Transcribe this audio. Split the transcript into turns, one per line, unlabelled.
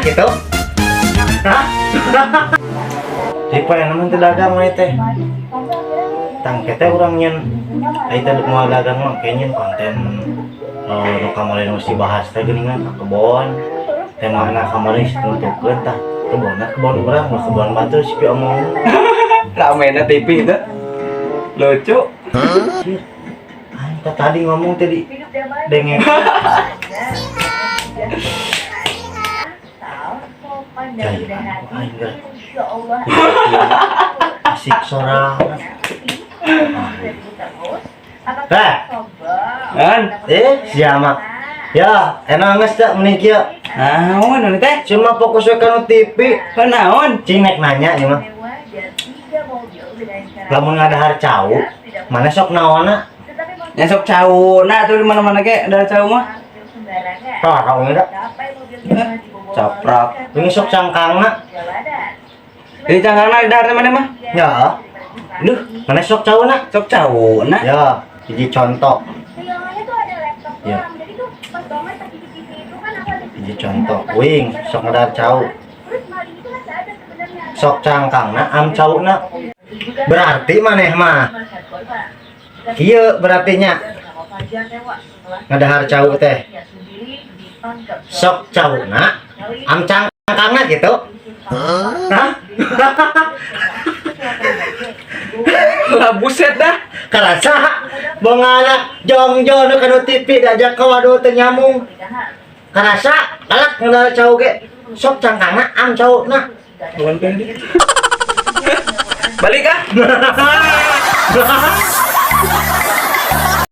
gitu. Hah? Tipe yang namanya teu dagang maneh teh. Tangke teh urang nyen ai teh moal dagang mah kayak nyen konten, oh, nu kamari nu dibahas teh geuningan ka kebon. Temana kamari ditentukeun tah kebonna kebon urang mah kebon batur si pi omong.
Rame na TV itu. Lucu.
Anjir. Aing teh tadi ngomong tadi dengeng. Jaya, aing geura. Asik sorangan. Teh,
Kan?
Eh, siapa? Ya, enak geus teh mending kieu.
Naon ini teh?
Cuma fokus we kana TV.
Naon?
Cing nek nanya ieu mah. Lamun ngadahar cau, mana sok naonna?
Ya sok cau. Nah, tuh di mana-mana ke ada cau mah.
Tah, kau da.
Caprak.
Ini sok cangkangna.
Di cangkangna di dahar teh mana mah?
Ya. Duh, mana sok cauna?
Sok cau nah.
Ya, hiji contoh. Ya. Hiji contoh. Wing, sok ngadahar cau. Sok cangkangna am cauna. Berarti maneh mah kieu berarti nya ngadahar cau teh. Sok cauna am cangkangna gitu. Hah?
Lah, buset dah.
Karasa bongana jongjo nu kana TV diajak ke waduh teu nyamung. Karasa kalak ngadahar cau ge sok cangkangna am cauna.
Bukan pendek. Balik ah.